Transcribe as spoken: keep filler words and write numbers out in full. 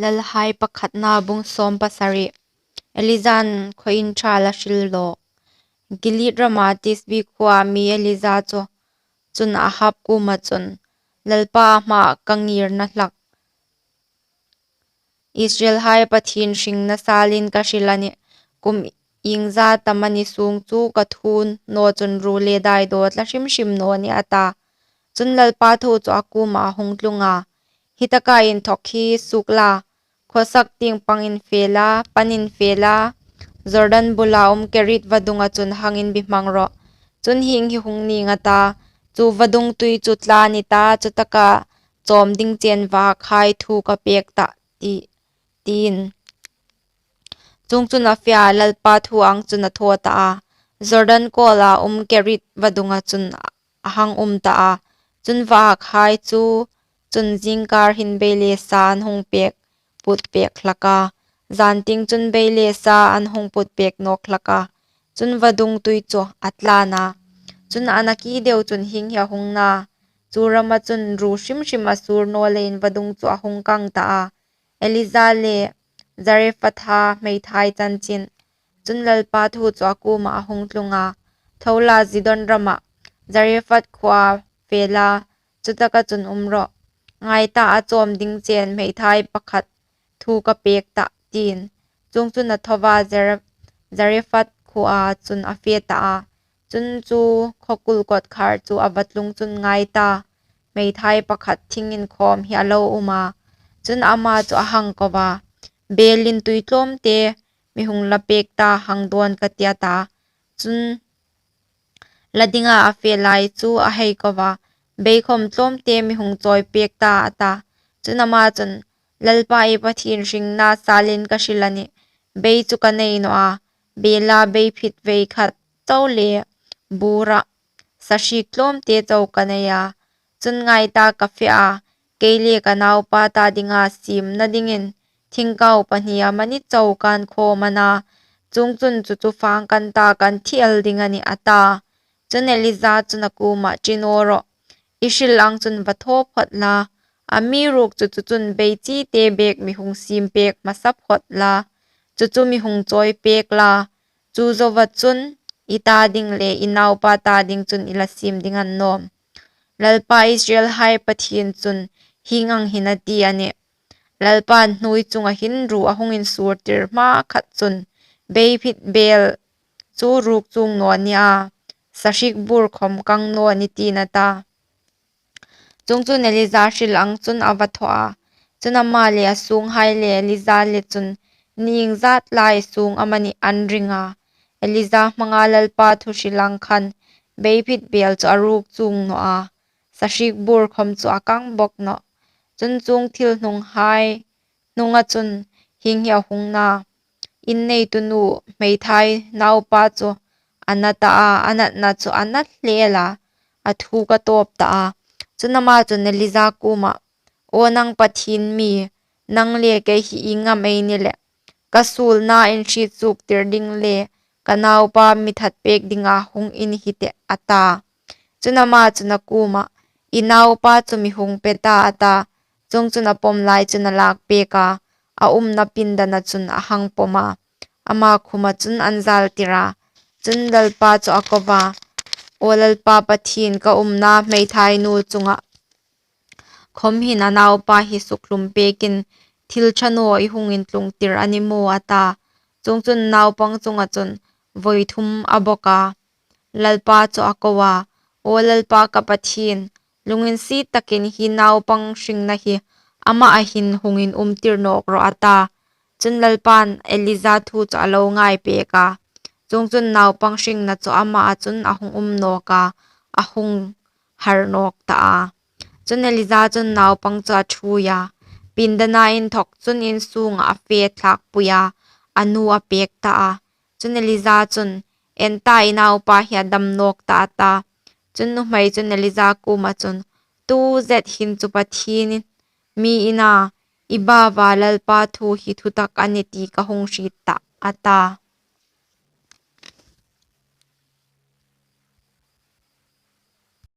Lalhai pakhatna bung sawm pasari. Elija'n khaw inṭhal a hril lo. Gilead rama Tisbi khuoa mi Elija chu chun Ahab kuoma chun, Lalpa hmaa ka ngirna hlak Israelhai Pathien hringna salin ka hril a nih. Kum iengzat am a ni sung chu ka thu naw chun ruo le dai daw tla hrim hrim naw ni a ta. Chun Lalpa thu chu a kuoma a hung tlung a, Hi taka inthawk hi suok la, khawsak tieng pang infel a, pan infel a, Jordan bula um Kerit vadunga chun hang inbihmang rawh. Chun hieng hi hung ning a ta, chu vadung tui chu tla ni ta, chu taka chawm ding chen vakhai thu ka pek ta, ti, tiin. Chuongchun a fe a, Lalpa thu ang chun a thaw ta a, Jordan kawla um Kerit vadunga chun a hang um ta a. Chun vakhai chu chun zingkar hin bei le sa an hung pek, put pek hlak a. Zan tieng chun bei le sa an hung put pek nawk hlak a. Chun vadung tui chu a tlan a. Chun a nakie deu chun hieng hi a hung na. Chu rama chun ruo hrim hrim a sur naw leiin vadung chu a hung kang ta a. Elija le Zarephatha hmeithai chanchin. Chun Lalpa thu chu a kuoma a hung tlung a, Tho la, Zidon rama Zarephath khuoa fe la, chu taka chun um rawh. Ngai ta, a chawm ding chen hmeithai pakhat thu ka pek ta, tiin. Chuongchun a tho a, Zare-, Zarephath khuoa chun a fe ta a. Chun chu khawkul kawtkhar chu a va tlung chun ngai ta, hmeithai pakhat thing inkhawm hi a lo um a. Chun ama chu a hang ko a, Belin tui tlawmte mi hung la pek ta, hang dawn ka ti, a ta. Chun la dinga a fe lai chu a hei ko a, Bei khawm tlawmte mi hung chawi pek ta, a ta. Chun ama chun, Lalpa i Pathien hringna salin ka hril a nih. Bei chu ka nei naw a, bela bei phit vei khat chau le bura sahriek tlawmte chau ka nei a. Chun ngai ta, ka fe a, kei le ka naupa ta dinga siemna dingin thingkau pahni amani chau kan khawm a na. Chuongchun chu chu fang kan ta, kan thi el ding a nih, a ta. Chun Elija chun a kuoma, Ṭi naw rawh, i hril ang chun va thaw phawt la, amiruokchu chu chun bei chite bek mi hung siem pek hmasa phawt la, chu chu mi hung chawi pek la, chu zoa chun i ta ding le i naupa ta ding chun i la siem ding a ni nawm. Lalpa Israelhai Pathien chun hieng ang hin a ti a nih, Lalpa'n hnuoi chunga hin ruo a hung insur tir hma khat chun, bei phit bel chu ruk chuong naw ni a, sahriek bur khawm kang naw ni, tiin, a ta. Chuongchun Elija hril ang chun a va thaw a. Chun ama le a sunghai le Elija le chun ni iengzat lai sung amani an ring a. Elija hmanga Lalpa thu hril ang khan, bei phit bel chu a ruk chuong naw a, sahriek bur khawm chu a kang bawk nawh. Chun chuong thil hnunghai hnunga chun hieng hi a hung na, inneitu nu hmeithai naupa chu a na ta a, a natna chu a na hle a, a thuk a tawp ta a. Chun ama chun Elija kuoma, Aw nang Pathien mi, nang le kei hi ieng am ei ni leh? Ka suolna inhriet suok tir ding le ka naupa mi that pek dinga hung i ni hi teh, a ta. Chun ama chun a kuoma, I naupa chu mi hung pe ta, a ta. Chuongchun a pawm lai chun a lak pek a, a umna pindana chun a hang pawm a, ama khuma chun an zal tir a. Chun Lalpa chu a ko a, Aw Lalpa Pathien, ka umna hmeithai nu chunga khawm hin a naupa hi sukhlum pekin thil ṭha naw i hung intlung tir a ni maw, a ta. Chuongchun naupang chunga chun voi thum a bawk a. Lalpa chu a ko a, Aw Lalpa ka Pathien, lunginsiet takin hi naupang hringna hi ama a hin hung inum tir nawk rawh, a ta. Chun Lalpa'n Elija thu chu a lo ngai pek a. Chuongchun naupang hringna chu ama a chun a hung um nawk a, a hung har nawk ta a. Chun Elija chun naupang chu a ṭhuoi a, pindana inthawk chun in sunga a fe thlakpui a, a nu a pek ta a. Chun Elija chun, En ta, i naupa hi a dam nawk ta, a ta. Chun nuhmei chun Elija kuoma chun, Tu zet hin chu Pathien mi i na, i baua Lalpa thu hi thutak a ni ti ka hung hriet ta, a ta.